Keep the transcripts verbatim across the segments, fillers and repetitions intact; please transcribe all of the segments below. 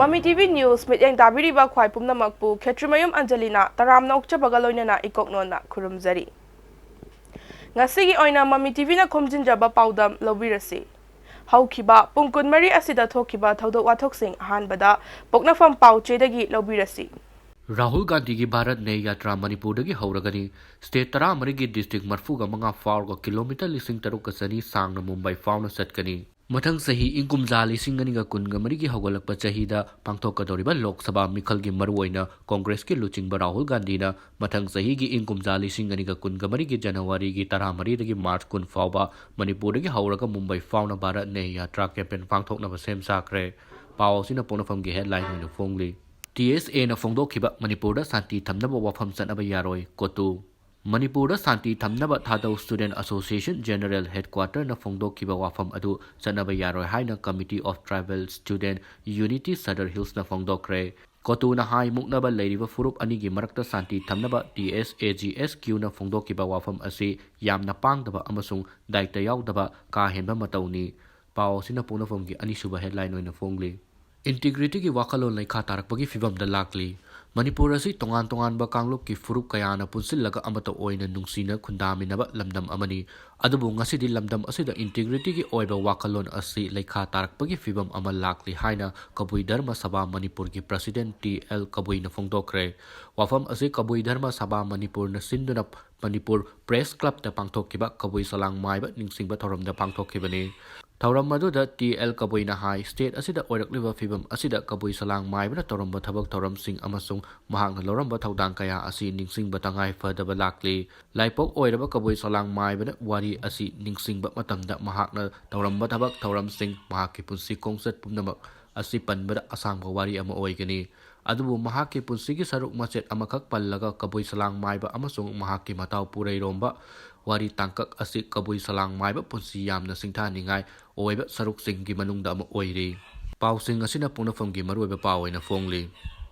ꯃꯃꯤ TV news ꯃꯤꯠꯌꯦꯡ ꯇꯥꯕꯤꯔꯤꯕ ꯈ꯭ꯋꯥꯏ ꯄꯨꯝꯅꯃꯛꯄꯨ ꯈꯦꯇ꯭ꯔꯤꯃꯌꯨꯝ ꯑꯟꯖꯂꯤꯅ ꯇꯔꯥꯝꯅ ꯑꯣꯛꯆꯕꯒ ꯂꯣꯏꯅꯅ ꯏꯀꯣꯛ ꯅꯣꯟꯅ ꯈꯨꯔꯨꯝꯖꯔꯤ꯫ ꯉꯁꯤꯒꯤ ꯑꯣꯏꯅ ꯃꯃꯤ ꯇꯤꯚꯤꯅ ꯈꯣꯝꯖꯤꯟꯖꯕ ꯄꯥꯎꯗꯝ ꯂꯧꯕꯤꯔꯁꯤ꯫ ꯍꯧꯈꯤꯕ ꯄꯨꯡ ꯀꯨꯟꯃꯔꯤ ꯑꯁꯤꯗ ꯊꯣꯛꯈꯤꯕ ꯊꯧꯗꯣꯛ ꯋꯥꯊꯣꯛꯁꯤꯡ ꯑꯍꯥꯟꯕꯗ ꯄꯣꯛꯅꯐꯝ ꯄꯥꯎ ꯆꯦꯗꯒꯤ ꯂꯧꯕꯤꯔꯁꯤ꯫ ꯔꯥꯍꯨꯜ ꯒꯥꯟꯙꯤꯒꯤ ꯚꯥꯔꯠ ꯅ꯭ꯌꯥꯌ ꯌꯥꯇ꯭ꯔꯥ ꯃꯅꯤꯄꯨꯔꯗꯒꯤ ꯍꯧꯔꯒꯅꯤ꯫ ꯁ꯭ꯇꯦꯠ ꯇꯔꯥꯃꯔꯤꯒꯤ ꯗꯤꯁꯇ꯭ꯔꯤꯛ ꯃꯔꯤꯐꯨꯒ ꯃꯉꯥ ꯐꯥꯎꯔꯒ ꯀꯤꯂꯣꯃꯤꯇꯔ ꯂꯤꯁꯤꯡ ꯇꯔꯨꯛꯀ ꯆꯅꯤ ꯁꯥꯡꯅ ꯃꯨꯝꯕꯥꯏ ꯐꯥꯎꯅ ꯆꯠꯀꯅꯤ꯫ ꯃꯊꯪ ꯆꯍꯤ ꯏꯪ ꯀꯨꯝꯖꯥ ꯂꯤꯁꯤꯡ ꯑꯅꯤꯒ ꯀꯨꯟꯒ ꯃꯔꯤꯒꯤ ꯍꯧꯒꯠꯂꯛꯄ ꯆꯍꯤꯗ ꯄꯥꯡꯊꯣꯛꯀꯗꯧꯔꯤꯕ ꯂꯣꯛ ꯁꯚꯥ ꯃꯤꯈꯜꯒꯤ ꯃꯔꯨꯑꯣꯏꯅ ꯀꯣꯡꯒ꯭ꯔꯦꯁꯀꯤ ꯂꯨꯆꯤꯡꯕ ꯔꯥꯍꯨꯜ ꯒꯥꯟꯙꯤꯅ ꯃꯊꯪ ꯆꯍꯤꯒꯤ ꯏꯪ ꯀꯨꯝꯖꯥ ꯂꯤꯁꯤꯡ ꯑꯅꯤꯒ ꯀꯨꯟꯒ ꯃꯔꯤꯒꯤ ꯖꯅꯋꯥꯔꯤꯒꯤ ꯇꯔꯥꯃꯔꯤꯗꯒꯤ ꯃꯥꯔꯆ ꯀꯨꯟ ꯐꯥꯎꯕ ꯃꯅꯤꯄꯨꯔꯗꯒꯤ ꯍꯧꯔꯒ ꯃꯨꯝꯕꯥꯏ ꯐꯥꯎꯅ ꯚꯥꯔꯠ ꯅ꯭ꯌꯥꯌ ꯌꯥꯇ꯭ꯔꯥ ꯀꯦꯝꯄꯦꯟ ꯄꯥꯡꯊꯣꯛꯅꯕ ꯁꯦꯝ ꯁꯥꯈ꯭ꯔꯦ꯫ ꯄꯥꯎ ꯑꯁꯤꯅ ꯄꯣꯛꯅꯐꯝꯒꯤ ꯍꯦꯗꯂꯥꯏꯟ ꯑꯣꯏꯅ ꯐꯣꯡꯂꯤ꯫ ꯇꯤ ꯑꯦꯁ ꯑꯦꯅ ꯐꯣꯡꯗꯣꯛꯈꯤꯕ ꯃꯅꯤꯄꯨꯔꯗ ꯁꯥꯟꯇꯤ ꯊꯝꯅꯕ ꯋꯥꯐꯝ ꯆꯠꯅꯕ ꯌꯥꯔꯣꯏ, ꯀꯣꯇꯨ꯫ ꯃꯅꯤꯄꯨꯔꯗ ꯁꯥꯟꯇꯤ ꯊꯝꯅꯕ ꯊꯥꯗꯧ ꯁ꯭ꯇꯨꯗꯦꯟꯠ ꯑꯦꯁꯣꯁꯤꯌꯦꯁꯟ ꯖꯦꯅꯔꯦꯜ ꯍꯦꯗꯀ꯭ꯋꯥꯇꯔꯅ ꯐꯣꯡꯗꯣꯛꯈꯤꯕ ꯋꯥꯐꯝ ꯑꯗꯨ ꯆꯠꯅꯕ ꯌꯥꯔꯣꯏ ꯍꯥꯏꯅ committee of tribal student unity Sadar ꯍꯤꯜꯁꯅ ꯐꯣꯡꯗꯣꯛꯈ꯭ꯔꯦ꯫ ꯀꯣꯇꯨꯅ ꯍꯥꯏ, ꯃꯨꯛꯅꯕ ꯂꯩꯔꯤꯕ ꯐꯨꯔꯨꯞ ꯑꯅꯤꯒꯤ ꯃꯔꯛꯇ ꯁꯥꯟꯇꯤ ꯊꯝꯅꯕ ꯇꯤ ꯑꯦꯁ ꯑꯦ ꯖꯤ ꯑꯦꯁ ꯀ꯭ꯌꯨꯅ ꯐꯣꯡꯗꯣꯛꯈꯤꯕ ꯋꯥꯐꯝ ꯑꯁꯤ ꯌꯥꯝꯅ ꯄꯥꯡꯗꯕ ꯑꯃꯁꯨꯡ ꯗꯥꯏꯇ ꯌꯥꯎꯗꯕ ꯀꯥ ꯍꯦꯟꯕ ꯃꯇꯧꯅꯤ꯫ ꯄꯥꯎ ꯑꯁꯤꯅ ꯄꯣꯛꯅꯐꯝꯒꯤ ꯑꯅꯤꯁꯨꯕ ꯍꯦꯗꯂꯥꯏꯟ ꯑꯣꯏꯅ ꯐꯣꯡꯂꯤ꯫ ꯏꯟꯇꯤꯒ꯭ꯔꯤꯇꯤꯒꯤ ꯋꯥꯈꯜꯂꯣꯟ ꯂꯩꯈꯥ ꯇꯥꯔꯛꯄꯒꯤ ꯐꯤꯚꯝꯗ ꯂꯥꯛꯂꯤ꯫ ꯃꯅꯤꯄꯨꯔ ꯑꯁꯤ ꯇꯣꯉꯥꯟ ꯇꯣꯉꯥꯟꯕ ꯀꯥꯡꯂꯨꯞꯀꯤ ꯐꯨꯔꯨꯞ ꯀꯌꯥꯅ ꯄꯨꯟꯁꯤꯜꯂꯒ ꯑꯃꯠꯇ ꯑꯣꯏꯅ ꯅꯨꯡꯁꯤꯅ ꯈꯨꯟꯗꯥꯃꯤꯟꯅꯕ ꯂꯝꯗꯝ ꯑꯃꯅꯤ꯫ ꯑꯗꯨꯕꯨ ꯉꯁꯤꯗꯤ ꯂꯝꯗꯝ ꯑꯁꯤꯗ ꯏꯟꯇꯤꯒ꯭ꯔꯤꯇꯤꯒꯤ ꯑꯣꯏꯕ ꯋꯥꯈꯜꯂꯣꯟ ꯑꯁꯤ ꯂꯩꯈꯥ ꯇꯥꯔꯛꯄꯒꯤ ꯐꯤꯚꯝ ꯑꯃ ꯂꯥꯛꯂꯤ ꯍꯥꯏꯅ ꯀꯕꯨꯏ ꯙꯔꯃ ꯁꯚꯥ ꯃꯅꯤꯄꯨꯔꯒꯤ ꯄ꯭ꯔꯁꯤꯗꯦꯟꯠ ꯇꯤ ꯑꯦꯜ ꯀꯕꯨꯏꯅ ꯐꯣꯡꯗꯣꯛꯈ꯭ꯔꯦ꯫ ꯋꯥꯐꯝ ꯑꯁꯤ ꯀꯕꯨꯏ ꯙꯔꯃ ꯁꯚꯥ ꯃꯅꯤꯄꯨꯔꯅ ꯁꯤꯟꯗꯨꯅ ꯃꯅꯤꯄꯨꯔ ꯄ꯭ꯔꯦꯁ ꯀ꯭ꯂꯕꯇ ꯄꯥꯡꯊꯣꯛꯈꯤꯕ ꯀꯕꯨꯏ ꯁꯂꯥꯡ ꯃꯥꯏꯕ ꯅꯤꯡꯁꯤꯡꯕ ꯊꯧꯔꯝꯗ ꯄꯥꯡꯊꯣꯛꯈꯤꯕꯅꯤ꯫ ꯊꯧꯔꯝ ꯑꯗꯨꯗ ꯇꯤ ꯑꯦꯜ ꯀꯕꯨꯏꯅ ꯍꯥꯏ, ꯁ꯭ꯇꯦꯠ ꯑꯁꯤꯗ ꯑꯣꯏꯔꯛꯂꯤꯕ ꯐꯤꯚꯝ ꯑꯁꯤꯗ ꯀꯕꯨꯏ ꯁꯂꯥꯡ ꯃꯥꯏꯕꯅ ꯇꯧꯔꯝꯕ ꯊꯕꯛ ꯊꯧꯔꯝꯁꯤꯡ ꯑꯃꯁꯨꯡ ꯃꯍꯥꯛꯅ ꯂꯧꯔꯝꯕ ꯊꯧꯗꯥꯡ ꯀꯌꯥ ꯑꯁꯤ ꯅꯤꯡꯁꯤꯡꯕ ꯇꯉꯥꯏ ꯐꯗꯕ ꯂꯥꯛꯂꯤ꯫ ꯂꯥꯏꯄꯣꯛ ꯑꯣꯏꯔꯕ ꯀꯕꯨꯏ ꯁꯂꯥꯡ ꯃꯥꯏꯕꯅ ꯋꯥꯔꯤ ꯑꯁꯤ ꯅꯤꯡꯁꯤꯡꯕ ꯃꯇꯝꯗ ꯃꯍꯥꯛꯅ ꯇꯧꯔꯝꯕ ꯊꯕꯛ ꯊꯧꯔꯝꯁꯤꯡ, ꯃꯍꯥꯛꯀꯤ ꯄꯨꯟꯁꯤ ꯈꯣꯡꯆꯠ ꯄꯨꯝꯅꯃꯛ ꯑꯁꯤ ꯄꯟꯕꯗ ꯑꯁꯥꯡꯕ ꯋꯥꯔꯤ ꯑꯃ ꯑꯣꯏꯒꯅꯤ꯫ ꯑꯗꯨꯕꯨ ꯃꯍꯥꯛꯀꯤ ꯄꯨꯟꯁꯤꯒꯤ ꯁꯔꯨꯛ ꯃꯆꯦꯠ ꯑꯃꯈꯛ ꯄꯜꯂꯒ ꯀꯕꯨꯏ ꯁꯂꯥꯡ ꯃꯥꯏꯕ ꯑꯃꯁꯨꯡ ꯃꯍꯥꯛꯀꯤ ꯃꯇꯥꯎ ꯄꯨꯔꯩꯔꯣꯝꯕ ꯋꯥꯔꯤ ꯇꯥꯡꯀꯛ ꯑꯁꯤ ꯀꯕꯨꯏ ꯁꯂꯥꯡ ꯃꯥꯏꯕ ꯄꯨꯟꯁꯤ ꯌꯥꯝꯅ ꯁꯤꯡꯊꯥꯅꯤꯡꯉꯥꯏ ꯑꯣꯏꯕ ꯁꯔꯨꯛꯁꯤꯡꯒꯤ ꯃꯅꯨꯡꯗ ꯑꯃ ꯑꯣꯏꯔꯤ꯫ ꯄꯥꯎꯁꯤꯡ ꯑꯁꯤꯅ ꯄꯣꯛꯅꯐꯝꯒꯤ ꯃꯔꯨꯑꯣꯏꯕ ꯄꯥꯎ ꯑꯣꯏꯅ ꯐꯣꯡꯂꯤ꯫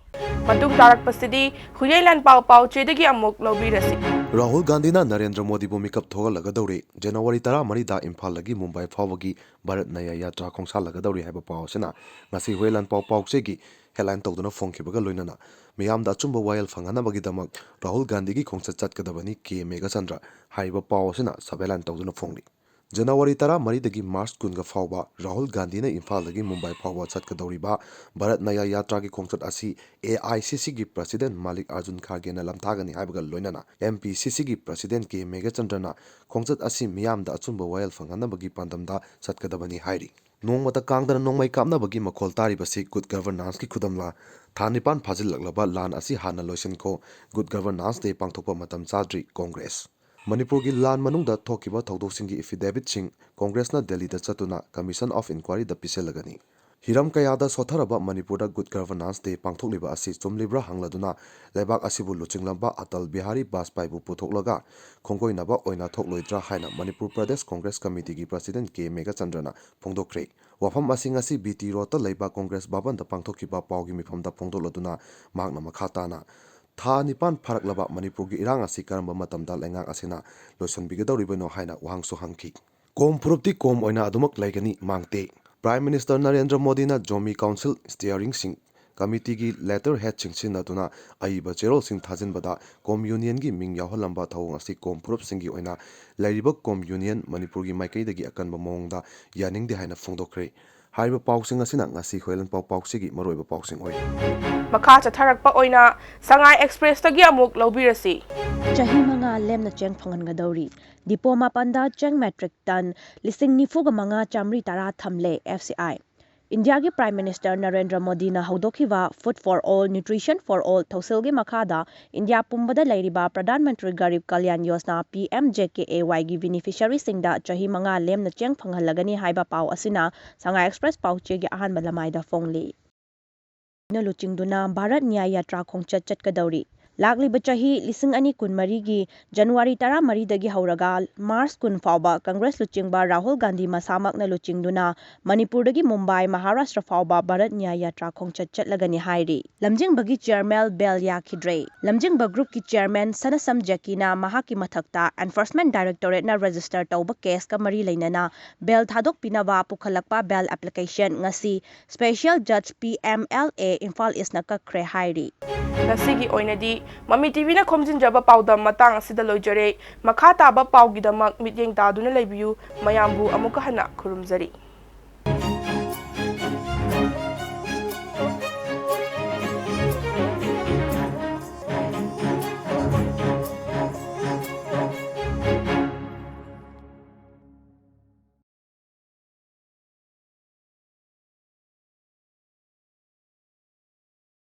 ꯃꯇꯨꯡ ꯇꯥꯔꯛꯄꯁꯤꯗꯤ ꯍꯨꯏꯌꯩ ꯂꯥꯟꯄꯥꯎ ꯄꯥꯎꯆꯦꯗꯒꯤ ꯑꯃꯨꯛ ꯂꯧꯕꯤꯔꯁꯤ꯫ ꯔꯥꯍꯨꯜ ꯒꯥꯟꯙꯤꯅ ꯅꯔꯦꯟꯗ꯭ꯔ ꯃꯣꯗꯤꯕꯨ ꯃꯤꯀꯞ ꯊꯣꯛꯍꯜꯂꯒꯗꯧꯔꯤ꯫ ꯖꯅꯋꯥꯔꯤ ꯇꯔꯥꯃꯔꯤꯗ ꯏꯝꯐꯥꯜꯗꯒꯤ ꯃꯨꯝꯕꯥꯏ ꯐꯥꯎꯕꯒꯤ ꯚꯥꯔꯠ ꯅꯌꯥ ꯌꯥꯇ꯭ꯔꯥ ꯈꯣꯡꯁꯥꯜꯂꯒꯗꯧꯔꯤ ꯍꯥꯏꯕ ꯄꯥꯎ ꯑꯁꯤꯅ ꯉꯁꯤ ꯍꯨꯏꯌꯦꯟ ꯂꯥꯟꯄꯥꯎ ꯄꯥꯎꯆꯦꯒꯤ headline ꯇꯧꯗꯨꯅ ꯐꯣꯡꯈꯤꯕꯒ ꯂꯣꯏꯅꯅ ꯃꯤꯌꯥꯝꯗ ꯑꯆꯨꯝꯕ ꯋꯥꯌꯦꯜ ꯐꯪꯍꯟꯅꯕꯒꯤꯗꯃꯛ ꯔꯥꯍꯨꯜ ꯒꯥꯟꯙꯤꯒꯤ ꯈꯣꯡꯆꯠ ꯆꯠꯀꯗꯕꯅꯤ, ꯀꯦ ꯃꯦꯘꯆꯟꯗ꯭ꯔ ꯍꯥꯏꯔꯤꯕ ꯄꯥꯎ ꯑꯁꯤꯅ sub headline ꯇꯧꯗꯨꯅ ꯐꯣꯡꯂꯤ꯫ ꯖꯅꯋꯥꯔꯤ ꯇꯔꯥꯃꯔꯤꯗꯒꯤ ꯃꯥꯔꯆ ꯀꯨꯟꯒ ꯐꯥꯎꯕ ꯔꯥꯍꯨꯜ ꯒꯥꯟꯙꯤꯅ ꯏꯝꯐꯥꯜꯗꯒꯤ ꯃꯨꯝꯕꯥꯏ ꯐꯥꯎꯕ ꯆꯠꯀꯗꯧꯔꯤꯕ ꯚꯥꯔꯠ ꯅꯌꯥ ꯌꯥꯇ꯭ꯔꯥꯒꯤ ꯈꯣꯡꯆꯠ ꯑꯁꯤ ꯑꯦ ꯑꯥꯏ ꯁꯤ ꯁꯤꯒꯤ president ꯃꯥꯂꯤꯛ ꯑꯥꯔꯖꯨꯟ ꯈꯥꯔꯒꯦꯅ ꯂꯝꯊꯥꯒꯅꯤ ꯍꯥꯏꯕꯒ ꯂꯣꯏꯅꯅ ꯑꯦꯝ ꯄꯤ ꯁꯤ ꯁꯤꯒꯤ president ꯀꯦ ꯃꯦꯘꯆꯟꯗ꯭ꯔꯅ ꯈꯣꯡꯆꯠ ꯑꯁꯤ ꯃꯤꯌꯥꯝꯗ ꯑꯆꯨꯝꯕ ꯋꯥꯌꯦꯜ ꯐꯪꯍꯟꯅꯕꯒꯤ ꯄꯥꯟꯗꯝꯗ ꯆꯠꯀꯗꯕꯅꯤ ꯍꯥꯏꯔꯤ꯫ ꯅꯣꯡꯃꯇ ꯀꯥꯡꯗꯅ ꯅꯣꯡꯃꯩ ꯀꯥꯞꯅꯕꯒꯤ ꯃꯈꯣꯜ ꯇꯥꯔꯤꯕꯁꯤ good governanceꯀꯤ ꯈꯨꯗꯝꯂꯥ? ꯊꯥ ꯅꯤꯄꯥꯟ ꯐꯥꯖꯤꯜꯂꯛꯂꯕ ꯂꯥꯟ ꯑꯁꯤ ꯍꯥꯟꯅ ꯂꯣꯏꯁꯤꯟꯈꯣ, good governance day ꯄꯥꯡꯊꯣꯛꯄ ꯃꯇꯝ ꯆꯥꯗ꯭ꯔꯤ꯫ ꯀꯣꯡꯒ꯭ꯔꯦꯁ꯫ ꯃꯅꯤꯄꯨꯔꯒꯤ ꯂꯥꯟ ꯃꯅꯨꯡꯗ ꯊꯣꯛꯈꯤꯕ ꯊꯧꯗꯣꯛꯁꯤꯡꯒꯤ affidavitꯁꯤꯡ ꯀꯣꯡꯒ꯭ꯔꯦꯁꯅ ꯗꯦꯜꯂꯤꯗ ꯆꯠꯇꯨꯅ Commission of Inquiryꯗ ꯄꯤꯁꯤꯜꯂꯒꯅꯤ꯫ ꯍꯤꯔꯝ ꯀꯌꯥꯗ ꯁꯣꯠꯊꯔꯕ ꯃꯅꯤꯄꯨꯔꯗ good governance day ꯄꯥꯡꯊꯣꯛꯂꯤꯕ ꯑꯁꯤ ꯆꯨꯝꯂꯤꯕ꯭ꯔꯥ ꯍꯪꯂꯗꯨꯅ ꯂꯩꯕꯥꯛ ꯑꯁꯤꯕꯨ ꯂꯨꯆꯤꯡꯂꯝꯕ ꯑꯇꯜ ꯕꯤꯍꯥꯔꯤ ꯕꯥꯖꯄꯥꯏꯕꯨ ꯄꯨꯊꯣꯛꯂꯒ ꯈꯣꯡꯒꯣꯏꯅꯕ ꯑꯣꯏꯅ ꯊꯣꯛꯂꯣꯏꯗ꯭ꯔꯥ ꯍꯥꯏꯅ ꯃꯅꯤꯄꯨꯔ ꯄ꯭ꯔꯗꯦꯁ ꯀꯣꯡꯒ꯭ꯔꯦꯁ ꯀꯃꯤꯇꯤꯒꯤ president ꯀꯦ ꯃꯦꯘꯆꯟꯗ꯭ꯔꯅ ꯐꯣꯡꯗꯣꯛꯈ꯭ꯔꯦ꯫ ꯋꯥꯐꯝ ꯑꯁꯤ ꯉꯁꯤ ꯕꯤ ꯇꯤ ꯔꯣꯗꯇ ꯂꯩꯕ ꯀꯣꯡꯒ꯭ꯔꯦꯁ ꯚꯕꯟꯗ ꯄꯥꯡꯊꯣꯛꯈꯤꯕ ꯄꯥꯎꯒꯤ ꯃꯤꯐꯝꯗ ꯐꯣꯡꯗꯣꯛꯂꯗꯨꯅ ꯃꯍꯥꯛꯅ ꯃꯈꯥ ꯇꯥꯅ ꯊꯥ ꯅꯤꯄꯥꯟ ꯐꯥꯔꯛꯂꯕ ꯃꯅꯤꯄꯨꯔꯒꯤ ꯏꯔꯥꯡ ꯑꯁꯤ ꯀꯔꯝꯕ ꯃꯇꯝꯗ ꯂꯩꯉꯥꯛ ꯑꯁꯤꯅ ꯂꯣꯏꯁꯤꯟꯕꯤꯒꯗꯧꯔꯤꯕꯅꯣ ꯍꯥꯏꯅ ꯋꯥꯍꯪꯁꯨ ꯍꯪꯈꯤ꯫ ꯀꯣꯝ ꯐꯨꯔꯨꯞꯇꯤ ꯀꯣꯝ ꯑꯣꯏꯅ ꯑꯗꯨꯃꯛ ꯂꯩꯒꯅꯤ, ꯃꯥꯡꯇꯦ꯫ Prime Minister ꯅꯔꯦꯟꯗ꯭ꯔ ꯃꯣꯗꯤꯅ ꯖꯣꯃꯤ ꯀꯥꯎꯟꯁꯤꯜ ꯁ꯭ꯇꯤꯌꯔꯤꯡꯁꯤꯡ ꯀꯃꯤꯇꯤꯒꯤ letterheadꯁꯤꯡ ꯁꯤꯖꯤꯟꯅꯗꯨꯅ ꯑꯏꯕ ꯆꯦꯔꯣꯜꯁꯤꯡ ꯊꯥꯖꯤꯟꯕꯗ ꯀꯣꯝ ꯌꯨꯅꯤꯌꯟꯒꯤ ꯃꯤꯡ ꯌꯥꯎꯍꯜꯂꯝꯕ ꯊꯧꯑꯣꯡ ꯑꯁꯤ ꯀꯣꯝ ꯐꯨꯔꯨꯞꯁꯤꯡꯒꯤ ꯑꯣꯏꯅ ꯂꯩꯔꯤꯕ ꯀꯣꯝ ꯌꯨꯅꯤꯌꯟ ꯃꯅꯤꯄꯨꯔꯒꯤ ꯃꯥꯏꯀꯩꯗꯒꯤ ꯑꯀꯟꯕ ꯃꯑꯣꯡꯗ ꯌꯥꯅꯤꯡꯗꯦ ꯍꯥꯏꯅ ꯐꯣꯡꯗꯣꯛꯈ꯭ꯔꯦ꯫ ꯍꯥꯏꯔꯤꯕ ꯄꯥꯎꯁꯤꯡ ꯑꯁꯤꯅ ꯉꯁꯤ ꯍꯨꯏꯌꯦꯟ ꯂꯥꯟꯄꯥꯎ ꯄꯥꯎꯆꯦꯒꯤ ꯃꯔꯨꯑꯣꯏꯕ ꯄꯥꯎꯁꯤꯡ ꯑꯣꯏꯔꯤ꯫ ꯃꯈꯥ ꯆꯠꯊꯔꯛꯄ ꯑꯣꯏꯅ ꯁꯉꯥꯏ ꯑꯦꯛꯁꯄ꯭ꯔꯦꯁꯇꯒꯤ ꯑꯃꯨꯛ ꯂꯧꯕꯤꯔꯁꯤ꯫ ꯆꯍꯤ ꯃꯉꯥ ꯂꯦꯝꯅ ꯆꯦꯡ ꯐꯪꯍꯟꯒꯗꯧꯔꯤ꯫ ꯗꯤꯄꯣ ꯃꯥꯄꯟꯗ ꯆꯦꯡ metric ton ꯂꯤꯁꯤꯡ ꯅꯤꯐꯨꯒ ꯃꯉꯥ ꯆꯥꯃꯔꯤ ꯇꯔꯥ ꯊꯝꯂꯦ F C I꯫ ꯏꯟꯗꯤꯌꯥꯒꯤ Prime Minister ꯅꯔꯦꯟꯗ꯭ꯔ ꯃꯣꯗꯤꯅ ꯍꯧꯗꯣꯛꯈꯤꯕ Food for All, Nutrition for All ꯊꯧꯁꯤꯜꯒꯤ ꯃꯈꯥꯗ ꯏꯟꯗꯤꯌꯥ ꯄꯨꯝꯕꯗ ꯂꯩꯔꯤꯕ Pradhan Mantri Garib Kalyan Yojana P M J K A Yꯒꯤ beneficiaryꯁꯤꯡꯗ ꯆꯍꯤ ꯃꯉꯥ ꯂꯦꯝꯅ ꯆꯦꯡ ꯐꯪꯍꯜꯂꯒꯅꯤ ꯍꯥꯏꯕ ꯄꯥꯎ ꯑꯁꯤꯅ ꯁꯉꯥꯏ ꯑꯦꯛꯁꯄ꯭ꯔꯦꯁ ꯄꯥꯎꯆꯦꯒꯤ ꯑꯍꯥꯟꯕ ꯂꯃꯥꯏꯗ ꯐꯣꯡꯂꯤ꯫ ꯅ ꯂꯨꯆꯤꯡꯗꯨꯅ ꯚꯥꯔꯠ ꯅ꯭ꯌꯥꯌ ꯌꯥꯇ꯭ꯔꯥ ꯈꯣꯡꯆꯠ ꯆꯠꯀꯗꯧꯔꯤ꯫ ꯂꯥꯛꯂꯤꯕ ꯆꯍꯤ ꯂꯤꯁꯤꯡ ꯑꯅꯤ ꯀꯨꯟꯃꯔꯤꯒꯤ ꯖꯅꯋꯥꯔꯤ ꯇꯔꯥꯃꯔꯤꯗꯒꯤ ꯍꯧꯔꯒ ꯃꯥꯔꯆ ꯀꯨꯟ ꯐꯥꯎꯕ ꯀꯪꯒ꯭ꯔꯦꯁ ꯂꯨꯆꯤꯡꯕ ꯔꯥꯍꯨꯜ ꯒꯥꯟꯙꯤ ꯃꯁꯥꯃꯛꯅ ꯂꯨꯆꯤꯡꯗꯨꯅ ꯃꯅꯤꯄꯨꯔꯗꯒꯤ ꯃꯨꯝꯕꯥꯏ, ꯃꯍꯥꯔꯥꯁꯇ꯭ꯔ ꯐꯥꯎꯕ ꯚꯥꯔꯠ ꯅ꯭ꯌꯥꯌ ꯌꯥꯇ꯭ꯔꯥ ꯈꯣꯡꯆꯠ ꯆꯠꯂꯒꯅꯤ ꯍꯥꯏꯔꯤ꯫ ꯂꯝꯖꯤꯡꯕꯒꯤ ꯆꯤꯌꯔꯃꯦꯟ ꯕꯦꯜ ꯌꯥꯈꯤꯗ꯭ꯔꯦ꯫ ꯂꯝꯖꯤꯡꯕ ꯒ꯭ꯔꯨꯞꯀꯤ ꯆꯤꯌꯔꯃꯦꯟ ꯁꯅꯁꯝ ꯖꯦꯀꯤꯅ ꯃꯍꯥꯛꯀꯤ ꯃꯊꯛꯇ ꯑꯦꯟꯐꯣꯔꯁꯃꯦꯟ ꯗꯥꯏꯔꯦꯛꯇꯣꯔꯦꯠꯅ ꯔꯦꯖꯤꯁꯇꯔ ꯇꯧꯕ ꯀꯦꯁꯀ ꯃꯔꯤ ꯂꯩꯅꯅ ꯕꯦꯜ ꯊꯥꯗꯣꯛꯄꯤꯅꯕ ꯄꯨꯈꯠꯂꯛꯄ ꯕꯦꯜ ꯑꯦꯄ꯭ꯂꯤꯀꯦꯁꯟ ꯉꯁꯤ ꯁ꯭ꯄꯦꯁꯤꯌꯦꯜ ꯖꯖ P M L A Imphal ꯏꯁꯅ ꯀꯛꯈ꯭ꯔꯦ ꯍꯥꯏꯔꯤ꯫ ꯉꯁꯤꯒꯤ ꯑꯣꯏꯅꯗꯤ ꯃꯃꯤ ꯇꯤꯚꯤꯅ ꯈꯣꯝꯖꯤꯟꯖꯕ ꯄꯥꯎꯗꯝ ꯃꯇꯥꯡ ꯑꯁꯤꯗ ꯂꯣꯏꯖꯔꯦ꯫ ꯃꯈꯥ ꯇꯥꯕ ꯄꯥꯎꯒꯤꯗꯃꯛ ꯃꯤꯠꯌꯦꯡ ꯇꯥꯗꯨꯅ ꯂꯩꯕꯤꯌꯨ꯫ ꯃꯌꯥꯝꯕꯨ ꯑꯃꯨꯛꯀ ꯍꯟꯅ ꯈꯨꯔꯨꯝꯖꯔꯤ꯫